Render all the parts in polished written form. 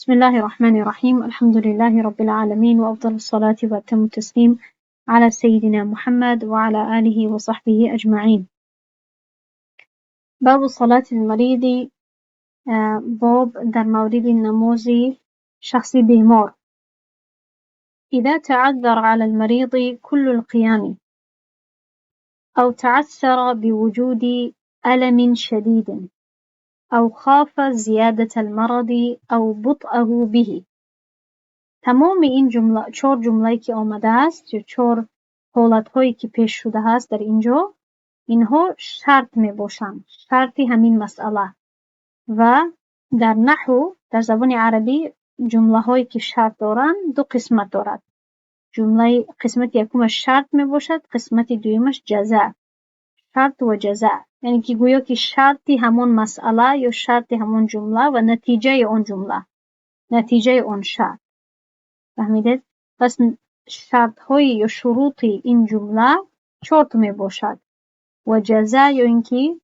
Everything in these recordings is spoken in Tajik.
بسم الله الرحمن الرحيم، الحمد لله رب العالمين، وأفضل الصلاة وأتم التسليم على سيدنا محمد وعلى آله وصحبه أجمعين. باب صلاة المريض، باب در مورد نماز شخص بیمار. إذا تعذر على المريض كل القيام أو تعسر بوجود ألم شديد أو خاف زيادة المرض أو بطئه به. تمام این جمله، چهار جمله‌ای که آمده است یا چهار حالت‌هایی که پیش شده است در اینجا، اینها شرط می باشند، شرط همین مسئله. و در نحو، در زبان عربی، جمله هایی که شرط دارند دو قسمت دارد. جمله قسمت یکمش شرط می باشد، قسمت دویمش جزا. شرط و جزا، یعنی که گویا که شرط همان مسئله یا شرط همان جمله و نتیجه آن جمله، نتیجه آن شرط. فهمیدید؟ پس شرط های یا شروط این جمله چهار تا می باشد و جزا یا اینکه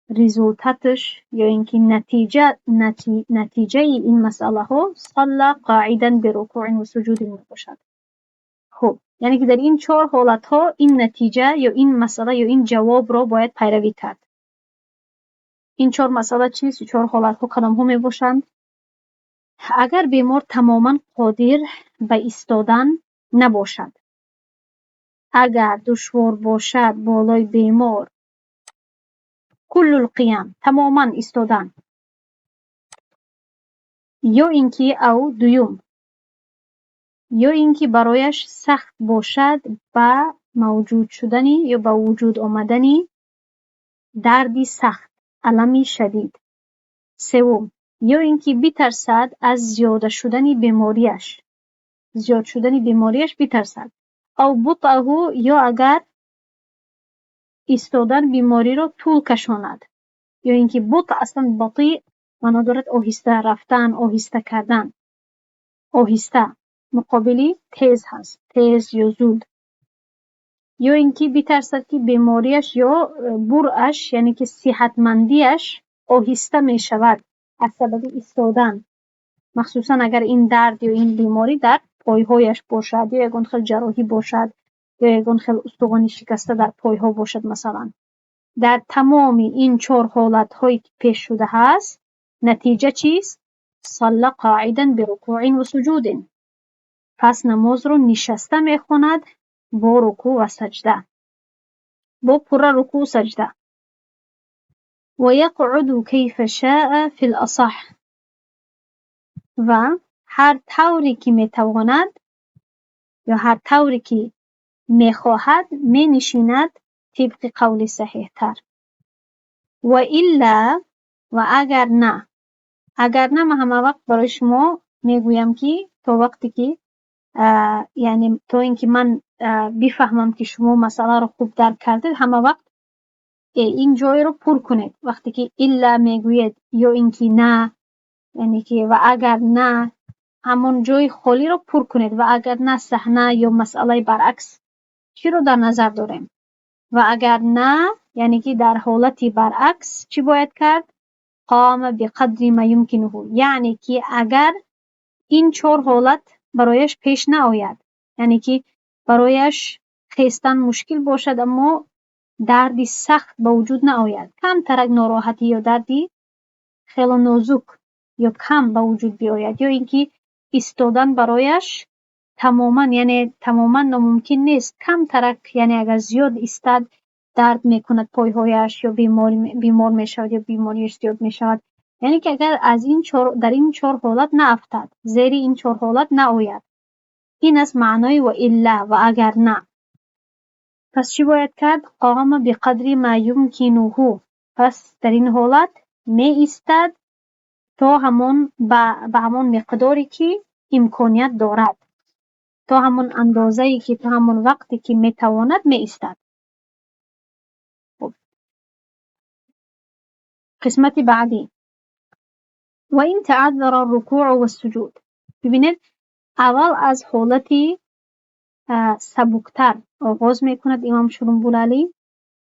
результат ش یا اینکه نتیجه این مسئله ها صلى قاعدا بركوع وسجود می باشد. خب، یعنی که در این چهار حالت ها این نتیجه یا این مسئله یا این جواب را باید پیروی کرد. این چهار مسئله چیست؟ چهار حالت ها کدام ها می باشند؟ اگر بیمار تماما قادر به ایستادن نباشد، اگر دشوار باشد بالای بیمار كل القيام، تماما ایستادن، یا اینکه او دوم، یا اینکه برایش سخت باشد به موجود شدن یا به وجود آمدن درد سخت، ألم شدید. سوم، یا اینکه بترسد از زیاده شدن بیماریش، زیاد شدن بیماریش بترسد. أو بطئه، یا اگر ایستادن بیماری را طول کشاند. یا اینکه بطء، اصلا بطیء معنا دارد آهسته رفتن، آهسته کردن. آهسته مقابلی تیز هست، تیز یا زود. یا اینکه بترسد که بیماریش یا برءش، یعنی که صحتمندیش آهسته می شود از سبب ایستادن، مخصوصا اگر این درد یا این بیماری در پایهایش باشد یا یگان خیل جراحی باشد یا یگان خیل استخوانی شکسته در پایها باشد مثلا. در تمام این چهار حالت هایی که پیش شده هست، نتیجه چیست؟ صلى قاعدا بركوع وسجود. پس نماز رو نشسته میخواند با رکوع و سجده، با پورره رکوع و سجده. ويقعد كيف شاء في الأصح. و هر طوری که میتواند یا هر طوری که میخواهد می نشیند، طبق قول صحیح تر. وإلا، و اگر نه. اگر نه، من همه وقت برای شما میگویم که تا وقتی که، یعنی تا اینکه من بفهمم که شما مسئله رو خوب درک کردید، همه وقت این جای رو پر کنید. وقتی که إلا میگوید یا اینکه نه، یعنی که و اگر نه، همون جای خالی رو پر کنید. و اگر نه، صحنه یا مسئله برعکس چی رو در نظر داریم؟ و اگر نه، یعنی که در حالت برعکس چی باید کرد؟ قام بقدر ما يمكنه. یعنی که اگر این چهار حالت برایش پیش نآید، یعنی که برایش خیستن مشکل باشد اما درد سخت به وجود نآید، کمترک ناراحتی یا دردی خیلی نازک یا کم به وجود بیاید، یا اینکه ایستادن برایش تماما، یعنی تماما ناممکن نیست، کمترک، یعنی اگر زیاد ایستاد درد میکند پایهایش یا بیمار میشود یا بیماریش زیاد میشود، یعنی که اگر از این چهار، در این چهار حالت نیفتد، زیر این چهار حالت نآید، این است معنای وإلا، و اگر نه. پس چی باید کرد؟ قام بقدر ما يمكنه. پس در این حالت می ایستد تا همون به همان مقداری که امکانیت دارد، تا همون اندازه‌ای که، تا همون وقتی که میتواند می ایستد. خب، قسمت بعدی: وإن تعذر الركوع والسجود. ببینید، اول از حالت سبکتر آغاز میکند امام شرمبولالی،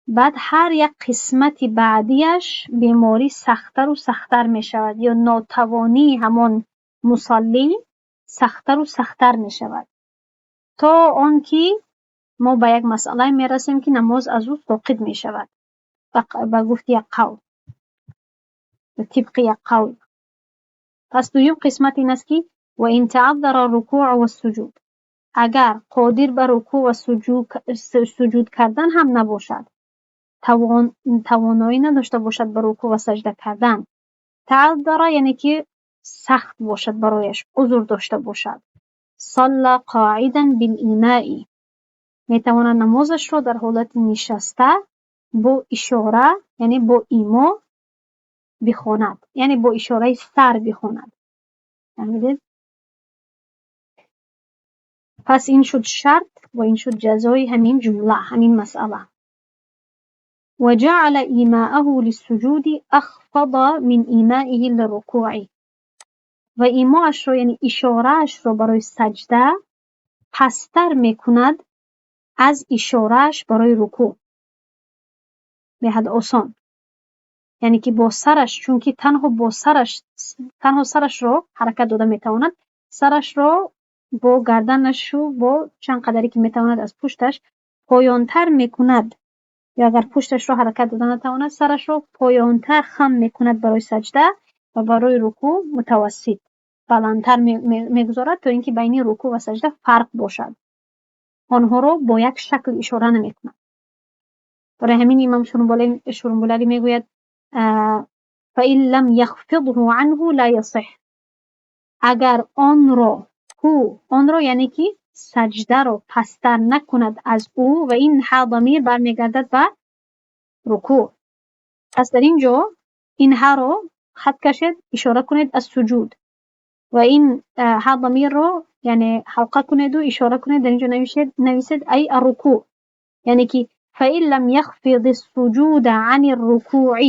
بعد هر یک قسمت بعدیش بیماری سختتر و سختتر می شود یا ناتوانی همان Мусаллӣ сахттару сахттар мешавад, то он ки мо ба як масъалае мерасем, ки намоз аз ӯ соқит мешавад, ба гуфти як қавл, тибқи як қавл. Пас дуюм қисмат ин аст, ки وإن تعذر الركوع والسجود, агар қодир ба рукӯъ ва суҷуд кардан ҳам набошад, тавоноӣ надошта бошад ба рукӯъ ва саҷда кардан. تعذر яъне ки сахт бошад барояш, узр дошта бошад. صلى قاعدا بالإيماء, метавонад намозашро дар ҳолати нишаста бо ишора, яъне бо имо бихонад, яъне бо ишораи сар бихонад. Фаҳмидед? Пас ин шуд шарт ва ин шуд ҷазои ҳамин ҷумла, ҳамин масъала. وجعل إيماءه للسجود أخفض من إيمائه للركوع, ва имоашро, яъне ишораашро барои саҷда пасттар мекунад аз ишорааш барои рукӯъ. Беҳад осон. Яъне ки бо сараш, чунки танҳо бо сараш, танҳо сарашро ҳаракат дода метавонад, сарашро бо гарданашу бо чанд қадаре ки метавонад аз пушташ поёнтар мекунад, ё агар пушташро ҳаракат дода натавонад, сарашро поёнтар хам мекунад барои саҷда ва барои рукӯъ мутавассит баландтар мегузорад, то ин ки байни рукӯъ ва саҷда фарқ бошад. Онҳоро бо як шакл ишора намекунад. Барои ҳамин имом Шурумбулалӣ мегӯяд: فإن لم يخفضه عنه لا يصح. Агар онро, ҳу онро, яъне ки саҷдаро пасттар накунад аз ӯ, ва ин ҳа дамир бармегардад ба рукӯъ. Пас дар ин ҷо ин ҳаро хат кашед, ишора кунед аз суҷуд, ва ин ҳа дамирро, яъне ҳалқа кунеду ишора кунед, дар ин ҷо нависед أي الركوع, яъне ки فإن لم يخفض السجود عن الركوع,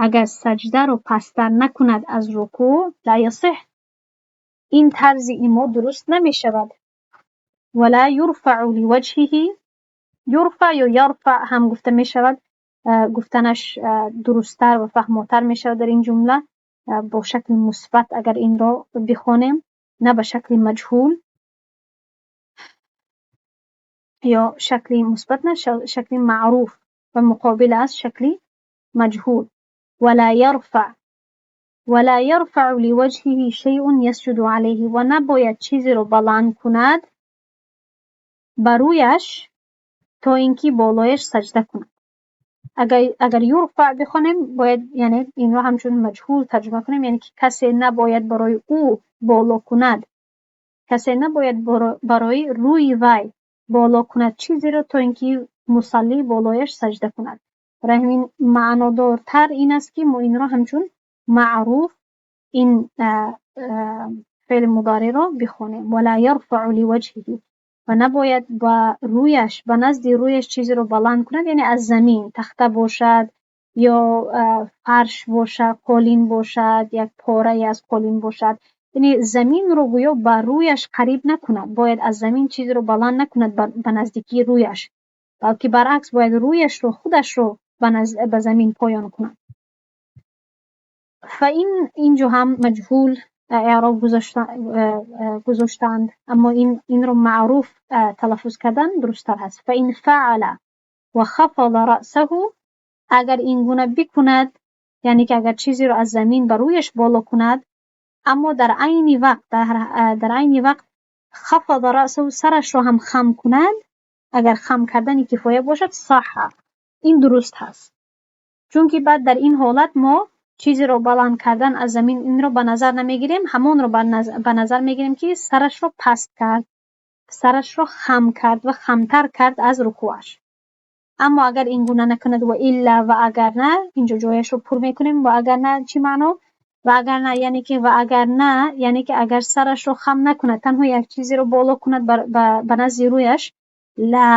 агар саҷдаро пасттар накунад аз рукӯъ, لا يصح, ин тарзи имо дуруст намешавад. ولا يرفع لوجهه, يرفع ё يرفع ҳам гуфта мешавад, гуфтанаш дурусттар ва фаҳмотар мешавад дар ин ҷумла бо шакли мусбат агар инро бихонем, на ба шакли маҷҳул ё шакли мусбат, на шакли маъруф ва муқобил аст шакли маҷҳул. ولا يرفع, ولا يرفع لوجهه شيء يسجد عليه, ва набояд чизеро баланд кунад ба рӯяш, то ин ки болояш саҷда кунад. Агар يرفع бихонем, бояд, яъне инро ҳамчун маҷҳул тарҷума кунем, яъне ки касе набояд барои ӯ боло кунад, касе набояд барои рӯи вай боло кунад чизеро, то ин ки мусаллӣ болояш саҷда кунад. Барои ҳамин маънодортар ин аст, ки мо инро ҳамчун маъруф ин феъли мудориъро бихонем. ولا يرفع لوجهه, ва набояд ба рӯяш, ба назди рӯяш чизеро баланд кунад, яъне аз замин, тахта бошад ё фарш бошад, қолин бошад, як порае аз қолин бошад, яъне заминро гӯё ба рӯяш қариб накунад. Бояд аз замин чизеро баланд накунад ба наздикии рӯяш, балки баръакс бояд рӯяшро, худашро ба замин поён кунад. فإن, инҷо ҳам маҷҳул эъроб гузоштаанд, аммо инро маъруф талаффуз кардан дурусттар ҳаст. فإن فعل وخفض رأسه, агар ин гуна бикунад, яъне ки агар чизеро аз замин ба рӯяш боло кунад, аммо дар айни вақт خفض رأسه, сарашро ҳам хам кунад, агар хам кардани кифоя бошад, صح, ин дуруст ҳаст, чунки баъд дар ин ҳолат мо чизеро баланд кардан аз замин инро ба назар намегирем, ҳамонро ба назар мегирем, ки сарашро паст кард, сарашро хам кард ва хамтар кард аз рукӯъаш. Аммо агар ин гуна накунад, وإلا, ва агар на, инҷо ҷояшро пур мекунем. Ва агар на чӣ маъно? Ва агар на, яъне ки ва агар на, яъне ки агар сарашро хам накунад, танҳо як чизеро боло кунад ба назди рӯяш, لا,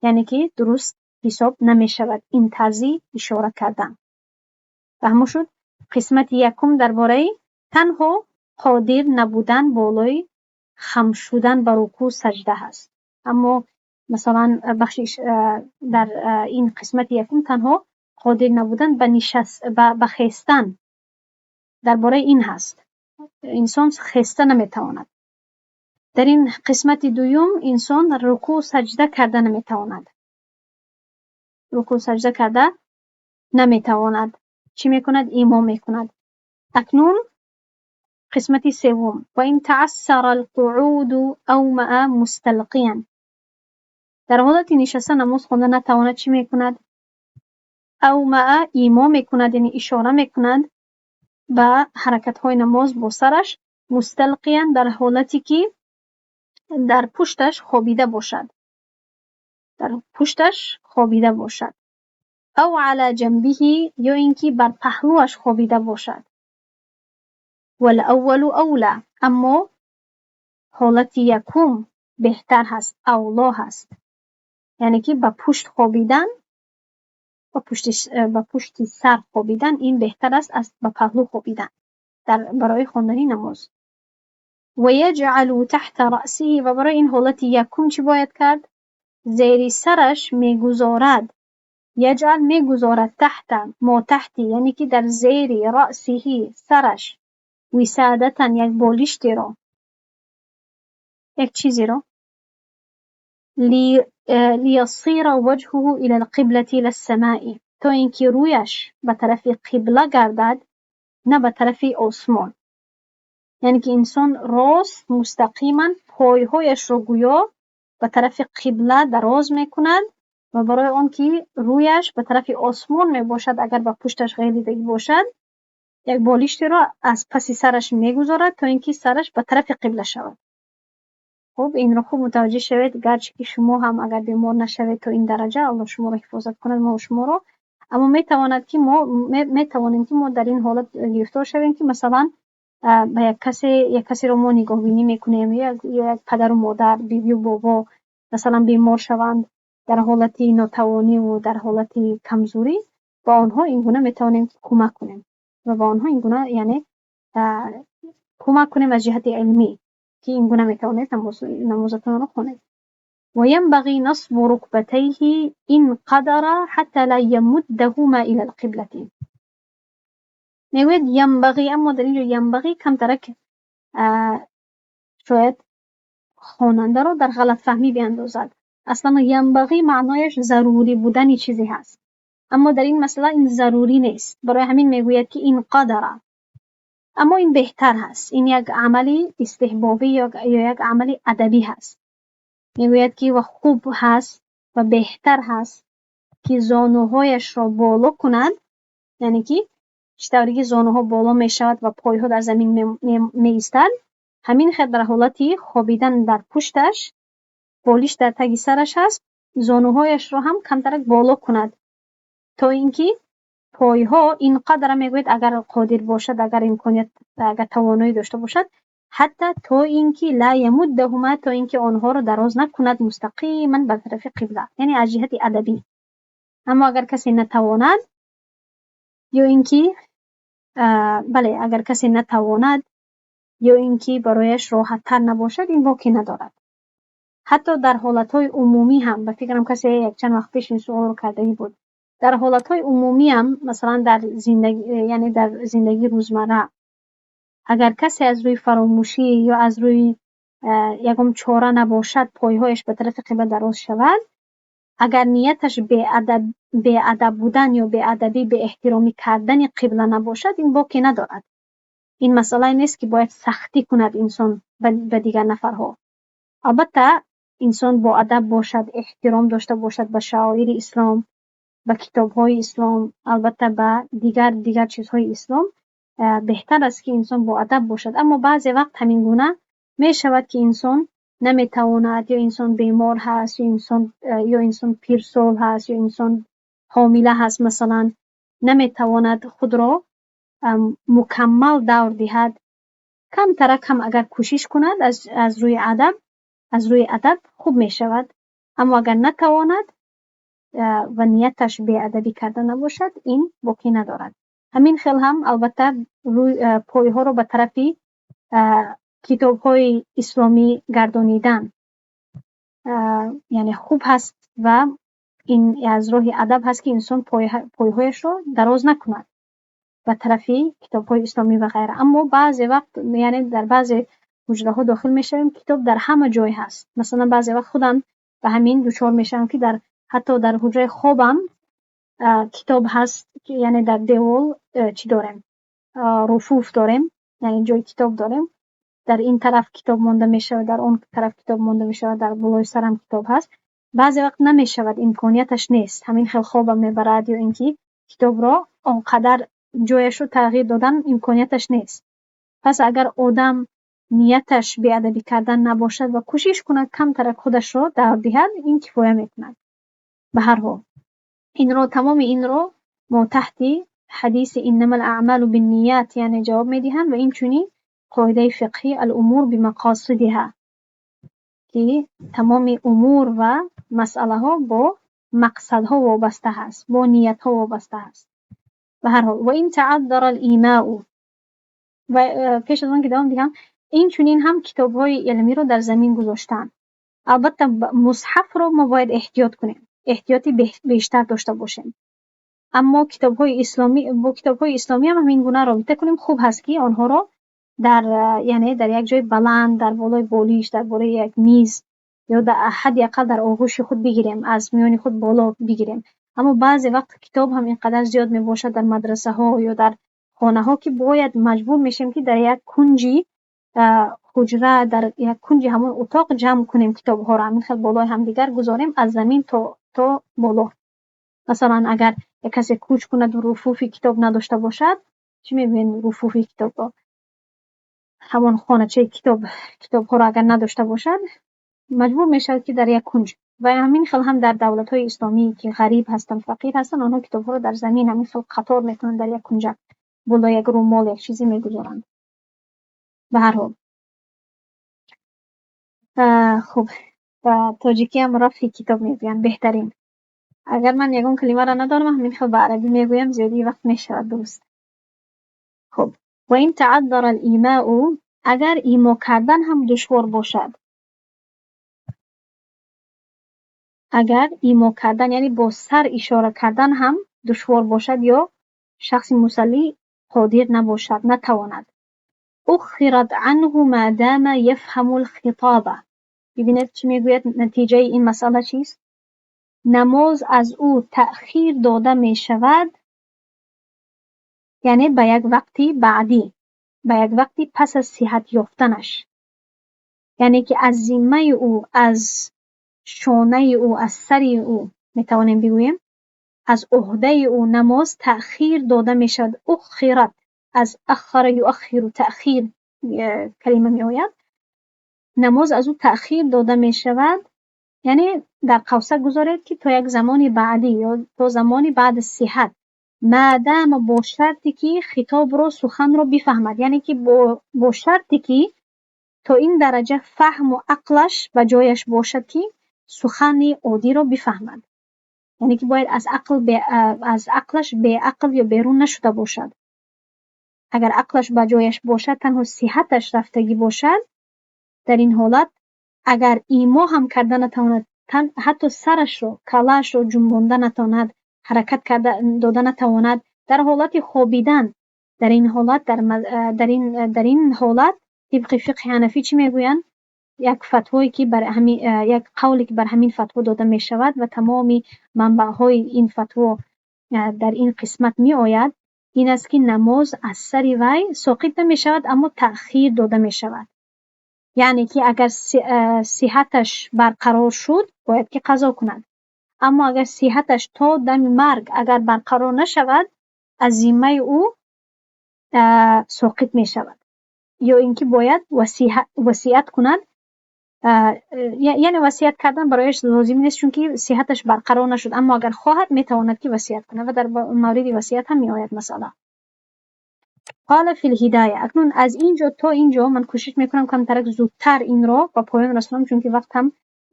яъне ки дуруст ҳисоб намешавад ин тарзи ишора кардан. Фаҳмо шуд? Қисмати якум дар бораи танҳо қодир набудан болои хам шудан ба рукӯъ, саҷда ҳаст. Аммо масалан бахши дар ин қисмати якум танҳо қодир набудан ба нишаст, ба хестан, дар бораи ин ҳаст. Инсон хеста наметавонад. Дар ин қисмати дуюм инсон рукӯъ, саҷда карда наметавонад. Рукӯъ, саҷда карда наметавонад. Чӣ мекунад? Имо мекунад. Акнун қисмати севум: وإن تعسر القعود أومأ مستلقيا. Дар ҳолати нишаста намоз хонда натавонад, чӣ мекунад? أومأ имо мекунад, яъне ишора мекунад ба ҳаракатҳои намоз бо сараш, مستلقيا дар ҳолате ки дар пушташ хобида бошад. Дар пушташ хобида бошад. أو على جنبه ё ин ки бар паҳлӯяш хобида бошад. والأول أولى. Аммо ҳолати якум беҳтар ҳаст, авло ҳаст. Яъне ки ба пушт хобидан, ба пушти сар хобидан ин беҳтар аст аз ба паҳлӯ хобидан дар барои хондани намоз. ويجعل تحت رأسه. Ва барои ин ҳолати якум чӣ бояд кард? Зери сараш мегузорад. يجعل мегузорад, تحت мо таҳти, яъне ки дар зери, رأسه сараш, وسادة як болиштеро, як чизеро, ليصير وجهه إلى القبلة لا السماء, то ин ки рӯяш ба тарафи қибла гардад, на ба тарафи осмон. Яъне ки инсон рост, мустақиман пойҳояшро гӯё ба тарафи қибла дароз мекунад ва барои он ки рӯяш ба тарафи осмон мебошад, агар ба пушташ ғелидагӣ бошад, як болиштеро аз паси сараш мегузорад, то ин ки сараш ба тарафи қибла шавад. Хуб, инро хуб мутаваҷҷеҳ шавед. Гарчи ки шумо ҳам агар бемор нашавед то ин дараҷа, Аллоҳ шуморо ҳифозат кунад, мо шуморо, аммо метавонад ки мо метавонем ки мо дар ин ҳолат гирифтор шавем, ки масалан ба як касе, як касеро мо нигоҳбинӣ мекунем, ё як падару модар, бибию бобо масалан бемор шаванд, дар ҳолати нотавониву дар ҳолати камзӯрӣ, ба онҳо ин гуна метавонем кӯмак кунем ва ба онҳо ин гуна, яъне кӯмак кунем аз ҷиҳати илмӣ, ки ин гуна метавонед намозатонро хонед. وينبغي نصب ركبتيه إن قدر حتى لا يمدهما إلى القبلة. Мегӯяд ينبغي, аммо дар инҷо ينبغي камтарак шояд хонандаро дар ғалатфаҳмӣ биандозад. Аслан ينبغي маънояш зарурӣ будани чизе ҳаст, аммо дар ин масъала ин зарурӣ нест. Барои ҳамин мегӯяд ки إن قدر, аммо ин беҳтар ҳаст. Ин як амали истиҳбобӣ ё як амали адабӣ ҳаст. Мегӯяд ки ва хуб ҳаст ва беҳтар ҳаст ки зонуҳояшро боло кунад, яъне ки чӣ тавре ки зонуҳо боло мешавад ва пойҳо дар замин меистад, ҳамин хел дар ҳолати хобидан дар пушташ, болиш дар таги сараш ҳаст, зонуҳояшро ҳам камтарак боло кунад, то ин ки пойҳо, إن قدر мегӯяд, агар қодир бошад, агар имконият, агар тавоноӣ дошта бошад, حتى то ин ки لا يمدهما, то ин ки онҳоро дароз накунад мустақиман ба тарафи қибла, яъне аз ҷиҳати адабӣ. Аммо агар касе натавонад ё ин ки, бале, агар касе натавонад ё ин ки барояш роҳаттар набошад, ин боке надорад. Ҳатто дар ҳолатҳои умумӣ ҳам, ба фикрам, касе якчанд вақт пеш ин суолро кардагӣ буд, дар ҳолатҳои умумиам, масалан дар зиндагӣ, яъне дар зиндагии рӯзмарра, агар касе аз рӯи фаромӯшӣ ё аз рӯи ягон чора набошад, пойҳояш ба тарафи қибла дароз шавад, агар нияташ беадаб будан ё беадабӣ, беэҳтиромӣ кардани қибла набошад, ин боке надорад. Ин масъалае нест, ки бояд сахтӣ кунад инсон ба дигар нафарҳо. Албатта, инсон боадаб бошад, эҳтиром дошта бошад ба шаоири ислом, ба китобҳои ислом, албатта ба дигар чизҳои ислом, беҳтар аст, ки инсон боадаб бошад. Аммо баъзе вақт ҳамин гуна мешавад, ки инсон наметавонад, ё инсон бемор ҳаст, ё инсон пирсол ҳаст, ё инсон ҳомила ҳаст, масалан, наметавонад худро мукаммал давр диҳад. Камтарак ҳам агар кӯшиш кунад аз рӯи адаб хуб мешавад. Аммо агар натавонад ва нияташ беадабӣ карда набошад, ин боке надорад. Ҳамин хел ҳам албатта пойҳоро ба тарафи китобҳои исломӣ гардонидан, яъне хуб ҳаст ва ин аз роҳи адаб ҳаст, ки инсон пойҳояшро дароз накунад. Ба тарафи китобҳои исломӣ ва ғайра. Аммо баъзе вақт, яъне дар баъзе ҳуҷраҳо дохил мешавем, китоб дар ҳама ҷой ҳаст. Масалан, баъзе вақт худам ба ҳамин дучор мешавам, ки дар ҳатто дар ҳуҷраи хобам китоб ҳаст, яъне дар девол чӣ дорем, руфуф дорем, яъне ҷои китоб дорем. Дар ин тараф китоб монда мешавад, дар он тараф китоб монда мешавад, дар болои сарам китоб ҳаст. Баъзе вақт намешавад, имконияташ нест. Ҳамин хел хобам мебарад ё ин ки китобро он қадар ҷояшро тағйир додан имконияташ нест. Пас агар одам нияташ беадабӣ кардан набошад ва кӯшиш кунад, камтарак худашро давр диҳад, ин кифоя мекунад. Ба ҳар ҳол, инро, тамоми инро мо таҳти ҳадиси إنما الأعمال بالنيات, яъне ҷавоб медиҳанд ва инчунин қоидаи фиқҳӣ الأمور بمقاصدها, ки тамоми умур ва масъалаҳо бо мақсадҳо вобаста ҳаст, бо ниятҳо вобаста ҳаст. Ба ҳар ҳол, وإن تعذر الإيماء. Ва пеш аз он ки давом диҳам, инчунин ҳам китобҳои илмиро дар замин гузоштан. Албатта, мусҳафро мо бояд эҳтиёт кунем, эҳтиёти бештар дошта бошем. Аммо китобҳои исломӣ, бо китобҳои исломӣ ҳам ҳамин гуна робита кунем. Хуб ҳаст, ки онҳоро дар, яъне дар як ҷои баланд, дар болои болиш, дар болои як миз ё ҳадди ақал дар оғӯши худ бигирем, аз миёни худ боло бигирем. Аммо баъзе вақт китоб ҳам ин қадар зиёд мебошад дар мадрасаҳо ё дар хонаҳо, ки бояд маҷбур мешавем, ки дар як кунҷи ҳуҷра, дар як кунҷи ҳамон утоқ ҷамъ кунем китобҳоро, ҳамин хел болои ҳамдигар гузорем, аз замин то боло. Масалан, агар касе кӯч кунаду руфуфи китоб надошта бошад, чӣ мегӯем, руфуфи китобро, ҳамон хоначаи китоб, китобҳоро агар надошта бошад, маҷбур мешавад, ки дар як кунҷ. Ва ҳамин хел ҳам дар давлатҳои исломӣ, ки ғариб ҳастанд, фақир ҳастанд, онҳо китобҳоро дар замин ҳамин хел қатор мекунанд, дар як кунҷак болои як румол, як чизе мегузоранд. Ба ҳар ҳол, хуб, ба тоҷикиам рафи китоб мегӯянд. Беҳтарин. Агар ман ягон калимаро надонам, ҳамин хел ба арабӣ мегӯям, зиёдии вақт мешавад дуруст. Хуб, وإن تعذر الإيماء, агар имо кардан ҳам душвор бошад, агар имо кардан, яъне бо сар ишора кардан ҳам душвор бошад ё шахси мусаллӣ қодир набошад, натавонад, أخرت عنه ما دام يفهم الخطاب. ببینید چی میگوید. натиҷаи ин масъала чист? Намоз аз ӯ таъхир дода мешавад, яъне ба як вақти баъдӣ, ба як вақти пас аз сиҳат ёфтанаш, яъне ки аз зиммаи ӯ, аз шонаи ӯ, аз сари ӯ, метавонем бигӯем, аз ӯҳдаи ӯ намоз таъхир дода мешавад. أخرت аз أخر يؤخر تأخير калима меояд. Намоз аз ӯ таъхир дода мешавад, яъне дар қавсак гузоред, ки то як замони баъдӣ ё то замони баъди сиҳат. ما دام, бо шарте ки хитобро, суханро бифаҳмад, яъне ки бо шарте ки то ин дараҷа фаҳму ақлаш ба ҷояш бошад, ки сухани оддиро бифаҳмад, яъне ки бояд аз ақлаш беақл ё берун нашуда бошад. Агар ақлаш ба ҷояш бошад, танҳо сиҳаташ рафтагӣ бошад, дар ин ҳолат агар имо ҳам карда натавонад, ҳатто сарашро, каллаашро ҷунбонда натавонад, ҳаракат карда дода натавонад дар ҳолати хобидан, дар ин ҳолат, дар ин ҳолат тибқи фиқҳи ҳанафӣ чӣ мегӯянд? Як фатвое ки бар ҳамин, як қавле ки бар ҳамин фатво дода мешавад ва тамоми манбаъҳои ин фатво дар ин қисмат меояд, ин аст, ки намоз аз сари вай соқит намешавад, аммо таъхир дода мешавад. Яъне ки агар сиҳаташ барқарор шуд, бояд ки қазо кунад, аммо агар сиҳаташ то дами марг агар барқарор нашавад, аз зиммаи ӯ соқит мешавад ё ин ки бояд васият кунад. Яъне васият кардан барояш лозим нест, чунки сиҳаташ барқарор нашуд, аммо агар хоҳад, метавонад, ки васият кунад, ва дар мавриди васият ҳам меояд масъала. قال في الهداية. Акнун аз ин ҷо то ин ҷо ман кӯшиш мекунам камтарак зудтар инро ба поён расонам, чунки вақт ҳам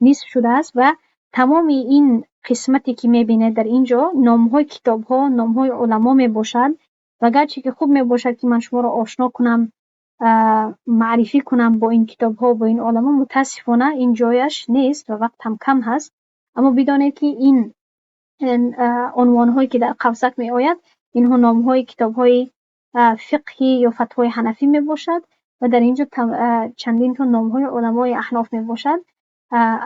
нисф шудааст. Ва тамоми ин қисмате, ки мебинед дар ин ҷо, номҳои китобҳо, номҳои уламо мебошад. Ва гарчи ки хуб мебошад, ки ман шуморо ошно кунам, маърифӣ кунам бо ин китобҳо, бо ин уламо, мутаассифона, ин ҷояш нест ва вақт ҳам кам ҳаст. Аммо бидонед, ки ин унвонҳое, ки дар қавсак меояд, инҳо номҳои китобҳои фиқҳи ё фатвои ҳанафӣ мебошад ва дар инҷо чандин то номҳои уламои аҳноф мебошад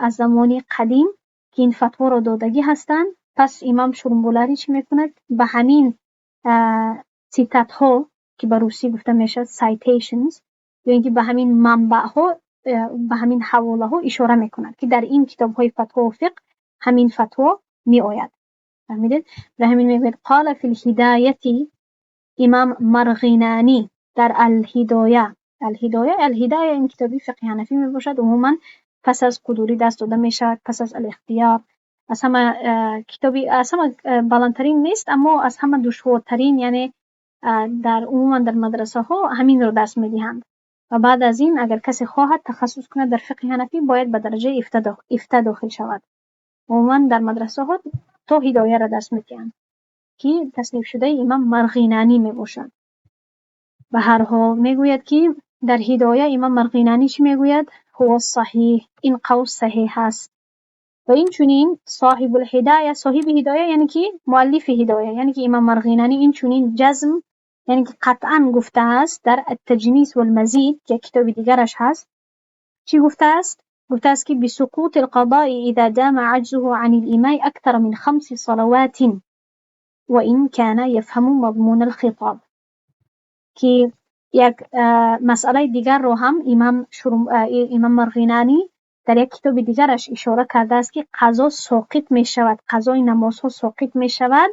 аз замони қадим, ки ин фатворо додагӣ ҳастанд. Пас имам Шурумбуларӣ чӣ мекунад? Ба ҳамин цитатҳо, ки ба русӣ гуфта мешавад citations, ё ин ки ба ҳамин манбаъҳо, ба ҳамин ҳаволаҳо ишора мекунад, ки дар ин китобҳои фатвову фиқҳ ҳамин фатво меояд. Фаҳмидед? Барои ҳамин мегӯяд: قال في الهداية имам Марғинанӣ дар Алҳидоя. Алҳидоя, Алҳидоя ин китоби фиқҳи ҳанафӣ мебошад. Умуман пас аз Қудурӣ дарс дода мешавад, пас аз Алихтиёр. Аз ҳама китоби аз ҳама баландтарин нест, аммо аз ҳама душвортарин, яъне дар умуман дар мадрасаҳо ҳаминро дарс медиҳанд. Ва баъд аз ин, агар касе хоҳад тахассус кунад дар фиқҳи ҳанафӣ, бояд ба дараҷаи ифта дохил шавад. Умуман дар мадрасаҳо то Ҳидояро дарс медиҳанд, ки таснифшудаи имам Марғинанӣ мебошад. Ба ҳар ҳол, мегӯяд, ки дар Ҳидоя имам Марғинанӣ чӣ мегӯяд? هو الصحيح, ин қавл саҳеҳ аст. Ва инчунин соҳибулҳидоя, соҳиби Ҳидоя, яъне ки муаллифи Ҳидоя, яъне ки имам Марғинанӣ инчунин ҷазм, яъне ки қатъан гуфтааст дар Аттаҷнис валмазид, ки як китоби дигараш ҳаст. Чӣ гуфтааст? Гуфтааст, ки بسقوط القضاء إذا دام عجزه عن الإيماء أكثر من خمس صلوات وإن كان يفهم مضمون الخطاب. Ки як масъалаи дигарро ҳам имам Марғинанӣ дар як китоби дигараш ишора кардааст, ки қазо соқит мешавад, қазои намозҳо соқит мешавад,